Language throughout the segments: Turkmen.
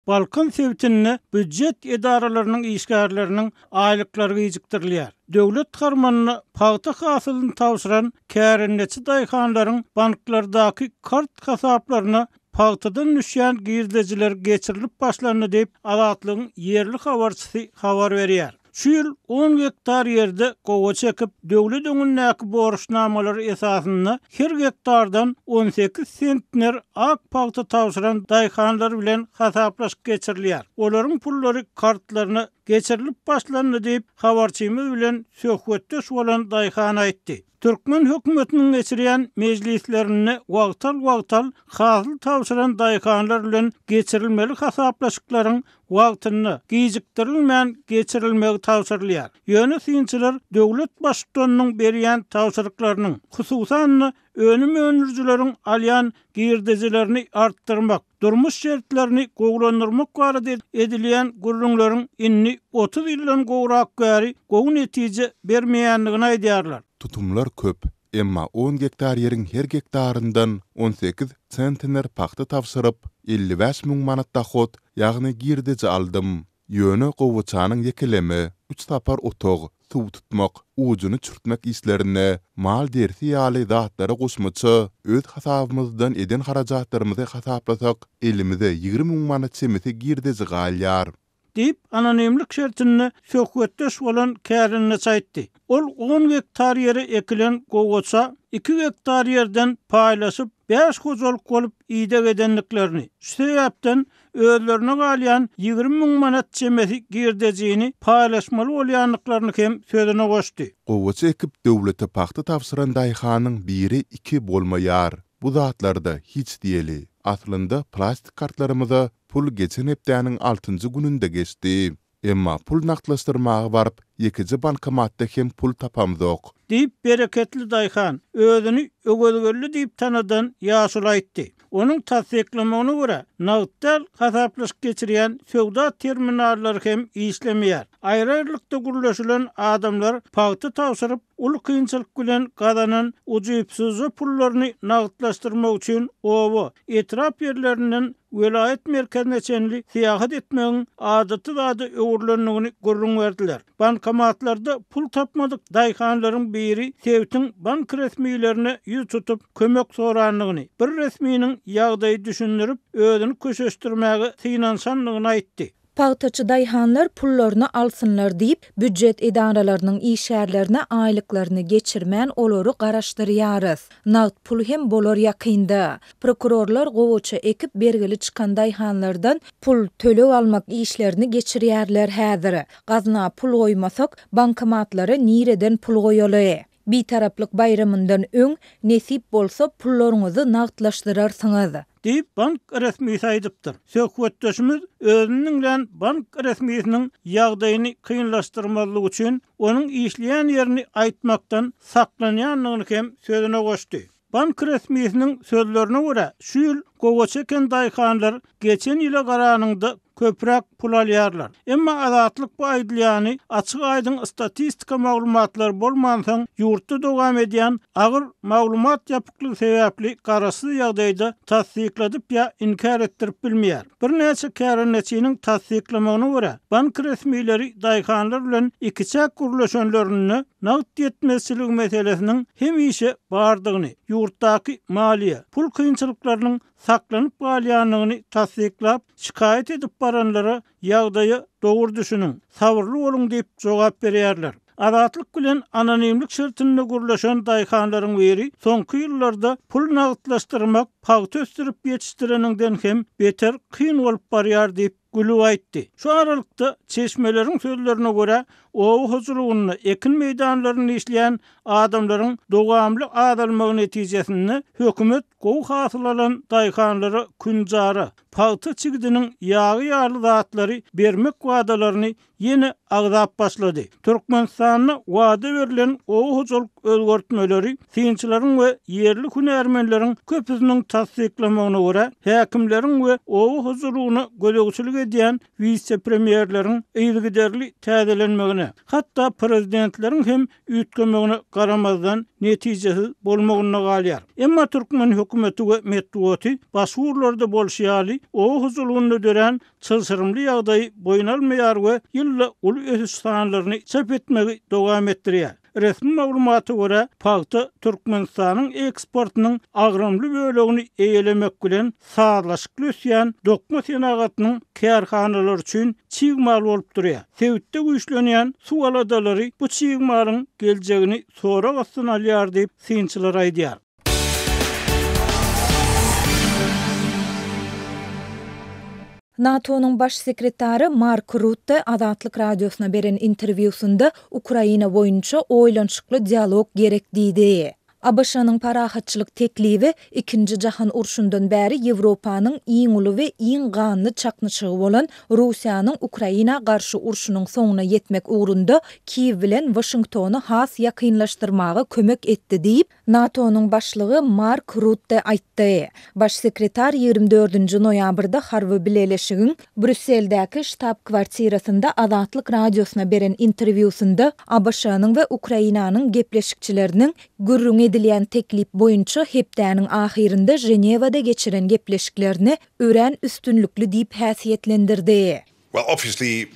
Balkan sebitinde býujet edaralarynyň işgärleriniň aýlyklary gijikdirilýär. Döwlet harmanyna pagta hasylyny tabşyran kärendeçi daýhanlaryň banklardaky kart hasaplaryna pagtadan düşýän girdejiler geçirilip başlandy diýip, Azatlygyň ýerli habarçysy habar berýär. Şu ýyl on gektar ýerde gowaça ekip, döwlet öňündäki borçnamalary esasynda her gektardan 18 sentner ak pagta tabşyran daýhanlar bilen hasaplaşyk geçirilýär. Olaryň pullary kartlaryna geçirilip başlandy diýip, habarçymyz bilen söhbetdeş bolan daýhan aýtdy. Türkmen hökümetiniň geçirýän mejlislerinde wagtal-wagtal hasyl tabşyran daýhanlar bilen geçirilmeli hasaplaşyklaryň wagtynda, gijikdirilmän geçirilmegi tabşyrylýar. Ýöne synçylar döwlet baştutanynyň berýän tabşyryklarynyň, hususan-da, önüm öndürijileriň alýan girdejilerini artdyrmak, durmuş şertlerini gowulandyrmak barada edilýän gürrüňleriň indi 30 ýyldan gowrak bäri gowy netije bermeýändigini aýdýarlar. Tutumlar köp, emma on gektar ýeriň her gektaryndan 18 sentner pagta tabşyryp, 55 müň manat dohod, ýagny girdeji aldym. Ýöne gowaçanyň ýekeleme, üç sapar otag, suw tutmak, ujuny çürtmek işlerine, mal derisi ýaly zatlara goşmaça öz hasabymyzdan eden harajatlarymyzy hasaplasak, elimize 20 müň manat çemesi girdeji galýar. Diýip, anonimlik şertinde söhbetdeş bolan kärendeçi aýtdy. Ol on gektar ýere ekilen gowaça iki gektar ýerden paýlaşyp, bäş hojalyk bolup ideg edendiklerini, şu sebäpden özlerine galýan 20 müň manat çemesi girdejini paýlaşmaly bolýandyklaryny hem sözüne goşdy. Gowaça ekip, döwlete pagta tabşyran daýhanyň biri iki bolmaýar. Bu zatlar-da hiç diýeli. Aslynda plastik kartlarymyza pul geçen hepdäniň altynjy gününde geçdi. Emma pul nagtlaşdyrmaga baryp, ýekeje bankomatda hem pul tapamzok. Diýip, bereketli daýhan, özüni Öwezgeldi diýip tanadan ýaşuly aýtdy. Onuň tassyklamagyna görä, nagt däl hasaplaşyk geçirýän söwda terminallary hem işlemeýär. Aýry-aýrylykda gürleşilen adamlar pagta tabşyryp, uly kynçylyk bilen gazanan ujypsyzja pullaryny nagtlaşdyrmak üçin oba, etrap ýerlerinden welaýat merkezine çenli syýahat etmegiň adaty zada öwrülendigini gürrüň berdiler. Bankomatlarda pul tapmadyk daýhanlaryň biri sebitiň bank resmilerine ýüz tutup, kömek sorandygyny, bir resminiň ýagdaýy düşündirip, özüni köşeşdirmäge synanyşandygyny aýtdy. Pagtaçy daýhanlar pullaryny alsynlar diýip, býujet edaralarynyň işgärlerine aýlyklaryny geçirmän olary garaşdyrýarys. Nagt pul hem bolar ýakynda. Prokurorlar gowaça ekip bergili çykan daýhanlardan pul, töleg almak işlerini geçirýärler häzir. Gazna pul goýmasak, bankomatlara nireden pul goýaly? Bitaraplyk baýramyndan öň, nesip bolsa, pullaryňyzy nagtlaşdyrarsyňyz. Diýip, bank resmisi aýdypdyr. Söhbetdeşimiz özüni diňlän bank resmisiniň ýagdaýyny kynlaşdyrmazlyk üçin, onuň işleýän ýerini aýtmakdan saklanýandygyny hem sözüne goşdy. Bank resmisiniň sözlerine görä, şu ýyl gowaça eken daýhanlar geçen ýyla garanyňda köpräk pul alýarlar. Emma Azatlyk bu aýdylýany açyk-aýdyň statistika maglumatlary bolmansoň, ýurtda dowam edýän agyr maglumat ýapyklygy sebäpli garaşsyz ýagdaýda tassykladyp ýa inkär etdirip bilmeýär. Birnäçe kärendeçiniň tassyklamagyna görä, bank resmileri daýhanlar bilen ikiçäk gürleşenlerinde nagt ýetmezçiligi meselesiniň hemişe bardygyny, ýurtdaky maliýe, pul kynçylyklarynyň saklanyp galýandygyny tassyklap, şikaýat edip baranlara ýagdaýa dogry düşüniň, sabyrly boluň diýip jogap berýärler. Azatlyk bilen anonimlik şertinde gürleşen daýhanlaryň biri soňky ýyllarda pul nagtlaşdyrmak pagta ösdürip ýetişdireniňden hem beter kyn bolup barýar diýip, gülüp aýtdy. Şu aralykda, çeşmeleriň sözlerine görä, oba hojalygynda ekin meýdanlarynda işleýän adamlaryň dowamly azalmagy netijesinde hökümet gowy hasyl alan daýhanlara künjara, pagta çigidiniň ýagy ýaly zatlary bermek wadalaryny ýene agzap başlady. Türkmenistanda wada berlen oba hojalyk özgertmeleri synçylaryň we ýerli hünärmenleriň köpüsiniň tassyklamagyna görä, häkimleriň we oba hojalygyna gözegçilik edýän wise-premýerleriň yzygiderli täzelenmegine, hatda prezidentleriň hem üýtgemegine. garamazdan, netijesiz bolmagynda galýar. Emma türkmen hökümeti we metbugaty başga ugurlarda bolşy ýaly, oba hojalygynda dörän çylşyrymly ýagdaýy boýun almaýar we ýylda uly ösüş sanlaryny çap etmegi dowam etdirýär. Resmi maglumata görä, pagta Türkmenistanyň eksportynyň agramly bölegini eýelemek bilen, sazlaşykly ösýän dokma senagatynyň kärhanalary üçin çig mal bolup durýar. Sebitde güýçlenýän suw aladalary bu çig malyň geljegini sorag astyna alýar diýip, synçylar aýdýar. NATO-nyň Baş sekretary Mark Rutte Azatlyk Radiosyna beren interwýusynda Ukraina boýunça oýlanyşykly dialog gerek diýdi. ABŞ-nyň parahatçylyk teklibi Ikinji jahan urşundan bäri Ýewropanyň iň uly we iň ganly çaknyşygy bolan Russiýanyň Ukraina garşy urşunyň soňuna ýetmek ugrunda Kiýew bilen Waşingtony has ýakynlaşdyrmaga kömek etdi diýip, NATO-nyň başlygy Mark Rutte aýtdy. Baş sekretar 24-nji noýabrda harby bileleşigiň Brýusseldäki ştab-kwartirasynda Azatlyk Radiosyna beren interwýusynda ABŞ-nyň we Ukrainanyň gepleşikçileriniň gürrüňi edilýän teklip boýunça hepdäniň ahyrynda Ženewada geçiren gepleşiklerini örän üstünlikli diýip häsiýetlendirdi. Well, obviously,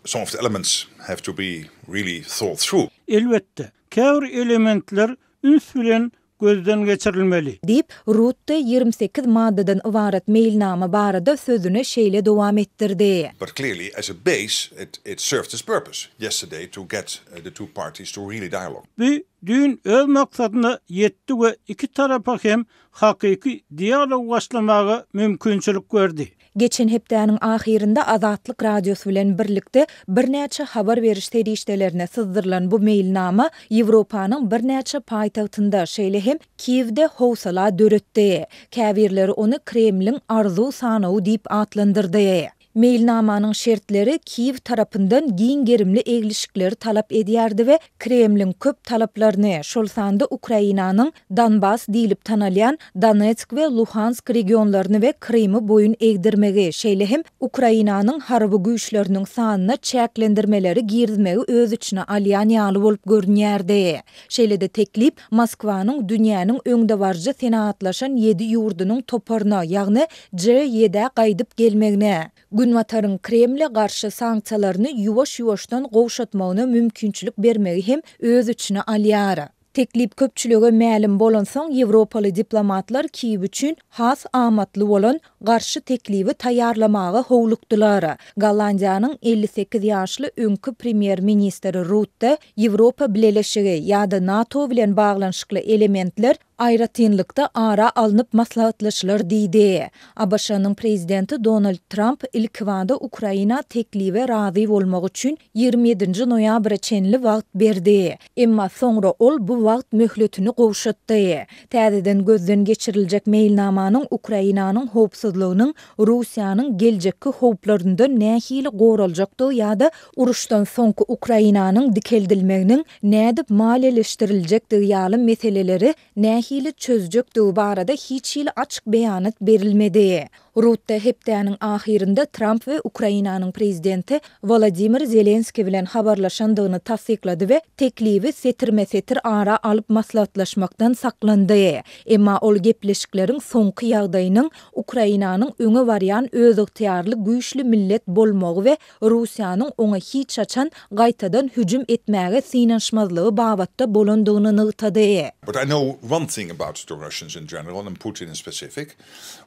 some of the elements have to be really thought through. Elbetde, Käbir elementler üns bilen gözden geçirilmeli. Diýip, Rutte 28 maddadan ybarat meýilnama barada sözüne şeýle dowam etdirdi. But clearly as a base it it served its purpose yesterday to get the two parties to really dialogue. Bu düýn öz maksadyna ýetdi we iki tarapa hem hakyky dialog başlamaga mümkinçilik berdi. Geçen hepdäniň ahyrynda Azatlyk Radiosy bilen birlikde birnäçe habar beriş serişdelerine syzdyrylan bu meýilnama Ýewropanyň birnäçe paýtagtynda, şeýle hem Kiýewde howsala döretdi. Käbirleri ony Kremliň arzuw sanawy diýip atlandyrdy. Meýilnamanyň şertleri Kiýew tarapyndan giň gerimli eglişikleri talap edýärdi we Kremliň köp talaplaryny, şol sanda Ukrainanyň Donbas diýlip tanalýan Donetsk we Luhansk regionlaryny we Krymy boýun egdirmegi, şeýle hem Ukrainanyň harby güýçleriniň sanyna çäklendirmeleri girizmegi öz içine alýan ýaly bolup görünýärdi. Şeýle-de teklip Moskwanyň dünýäniň öňdebaryjy senagatlaşan ýedi ýurdunyň toparyna, ýagny G-ýedä gaýdyp gelmegine, Günbataryň Kremle garşy sanksiýalaryny ýuwaş-ýuwaşdan gowşatmagyna mümkinçilik bermegi hem öz içine alýar. Teklip köpçülige mälim bolansoň, ýewropaly diplomatlar Kiýew üçin has amatly bolan garşy teklibi taýýarlamaga howlukdylar. Gollandiýanyň 58 ýaşly öňki premýer-ministri Rutte Ýewropa Bileleşigi ýa-da NATO bilen baglanyşykly elementler aýratynlykda ara alnyp maslahatlaşylar diýdi. ABŞ-nyň prezidenti Donald Tramp ilkibada Ukraina teklibe razy bolmak üçin 27-nji noýabra çenli wagt berdi. Emma soňra ol bu wagt möhletini gowşatdy. Täzeden gözden geçiriljek meýilnamanyň Ukrainanyň howpsuzlygynyň Russiýanyň geljekki howplaryndan nähili goraljakdygy ýa-da uruşdan soňky Ukrainanyň dikeldilmeginiň nädip maliýeleşdiriljekdigi ýaly meseleleri nähili çözjekdigi barada hiç hili açyk beýanat berilmedi. Rutte hepdäniň ahyrynda Tramp we Ukrainanyň prezidenti Wolodymyr Zelenskiý bilen habarlaşandygyny tassyklady we teklibi setirme-setir ara alyp maslahatlaşmakdan saklandy. Emma ol gepleşikleriň soňky ýagdaýynyň Ukrainanyň öňe barýan özygtyýarly güýçli millet bolmagy we Russiýanyň oňa hiç haçan gaýtadan hüjüm etmäge synanyşmazlygy babatda bolandygyny nygtady. But I know one thing about the Russians in general and Putin in specific,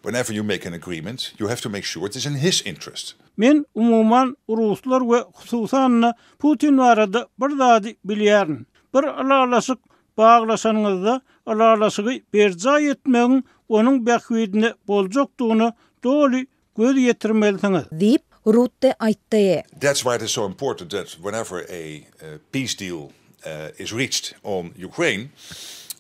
whenever you make an agreement, you have to make sure it is in his interest. Men, umuman, ruslar we hususan-da, Putin barada bir zady bilýärin. Bir ylalaşyk baglaşanyňyzda, ylalaşygy berjaý etmegiň onuň bähbidine boljakdygyna doly göz ýetirmelisiňiz. Diýip, Rutte aýtdy. That's why it is so important that whenever a peace deal is reached on Ukraine,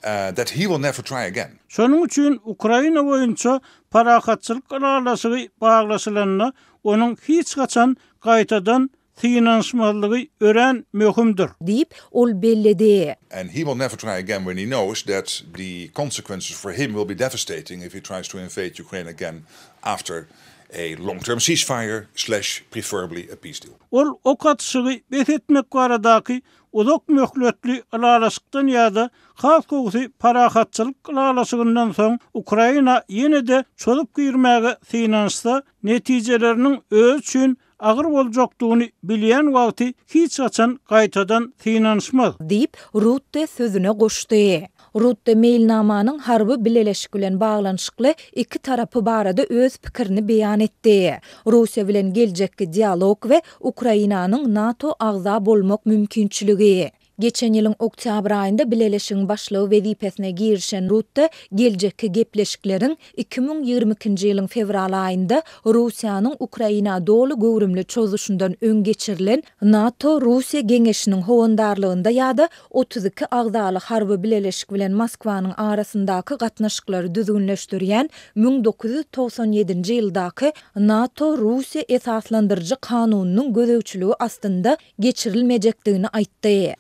that he will never try again. Şonuň üçin Ukraina boýunça parahatçylyk ylalaşygy baglaşylanda, onuň hiç haçan gaýtadan synanyşmazlygy örän möhümdir. Diýip, ol belledi. And he will never try again when he knows that the consequences for him will be devastating if he tries to invade Ukraine again after a long-term ceasefire slash preferably a peace deal. Ol ok atyşygy bes etmek baradaky uzak möhletli ylalaşykdan ýa-da has gowusy parahatçylyk ylalaşygyndan soň Ukraina ýene-de çozup girmäge synanyşsa, netijeleriniň özi üçin agyr boljakdygyny bilýän wagty hiç haçan gaýtadan synanyşmaz. Diýip, Rutte sözüne goşdy. Rutte meýilnamanyň harby bileleşik bilen baglanyşykly iki tarapy barada öz pikirini beýan etdi, Russiýa bilen geljekki dialog we Ukrainanyň NATO agza bolmak mümkinçiligi. Geçen ýylyň oktýabr aýynda bileleşigiň başlygy wezipesine girişen Rutte geljekki gepleşikleriň 2022-nji ýylyň fewral aýynda Russiýanyň Ukraina doly göwrümli çozuşyndan öň geçirilen NATO-Russiýa geňeşiniň howandarlygynda ýa-da 32 agzaly harby bileleşik bilen Moskwanyň arasyndaky gatnaşyklary düzgünleşdirýän 1997-nji ýyldaky NATO-Russiýa esaslandyryjy kanunynyň gözegçiligi astynda geçirilmejekdigini aýtdy.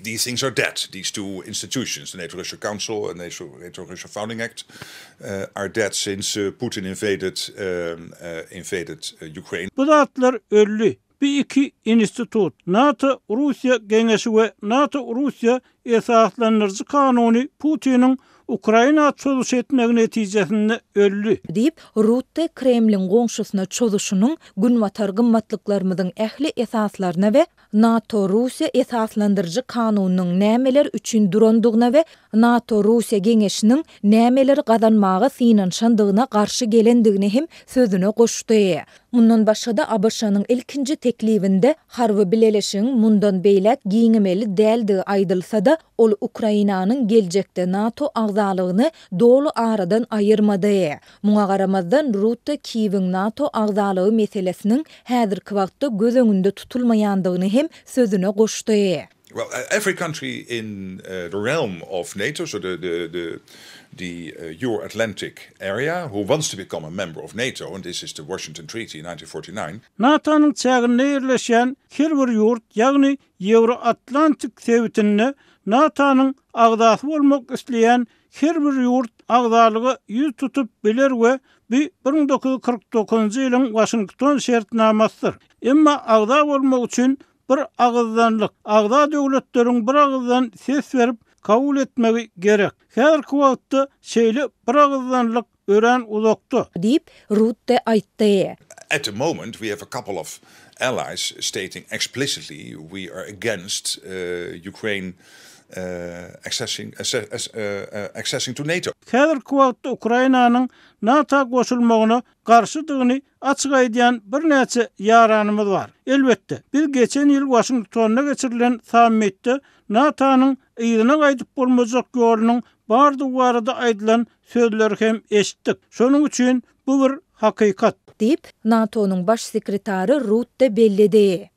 These things are dead. These two institutions, the NATO-Russia Council and NATO-Russia Founding Act, are dead since Putin invaded invaded Ukraine. Bu zatlar öldi. Bu iki institut, NATO-Russiýa Geňeşi we NATO-Russiýa Esaslandyryjy kanuny Putiniň Ukraina çozuş etmegi netijesinde öldi. Diýip, Rutte Kremliň goňşusyna çozuşynyň günbatar gymmatlyklarymyzyň ähli esaslaryna we NATO-Russiýa esaslandyryjy kanunynyň nämeler üçin durandygyna we NATO-Russiýa geňeşiniň nämeleri gazanmaga synanyşandygyna garşy gelendigini hem sözüne goşdy. Mundan başga-da, ABŞ-nyň ilkinji teklibinde harby bileleşigiň mundan beýläk giňemeli däldigi aýdylsa-da, ol Ukrainanyň geljekde NATO agzalygyny doly aradan aýyrmady. Muňa garamazdan, Rutte Kiýewiň NATO agzalygy meselesiniň häzirki wagtda göz öňünde tutulmaýandygyny hem sözüne goşdy. Well, every country in the realm of NATO, so the the the the Euro-Atlantic area, who wants to become a member of NATO, and this is the Washington Treaty in 1949. NATO-nyň çäginde ýerleşýän her bir ýurt, ýagny Ýewroatlantik sebitinde NATO-nyň agzasy bolmak isleýän her bir ýurt agzalyga ýüz tutup biler we bu 1949-njy ýylyň Waşington şertnamasydyr. Emma agza bolmak üçin Bir agyzdanlyk, agza döwletleriň bir agyzdan ses berip kabul etmegi gerek. Häzirki wagtda şeýle bir agyzdanlyk örän uzakda. Diýip, Rutte aýtdy. At the moment we have a couple of allies stating explicitly we are against Ukraine accessing accessing to NATO. Häzirki wagtda Ukrainanyň NATO goşulmagyna garşydygyny açyk aýdýan birnäçe ýaranymyz bar. Elbetde, biz geçen ýyl Waşingtonda geçirilen sammitde NATO-nyň yzyna gaýdyp bolmajak ýolunyň bardygy barada aýdylan sözleri hem eşitdik. Şonuň üçin bu bir hakykat. Diýip, NATO-nyň Baş sekretary Rutte belledi.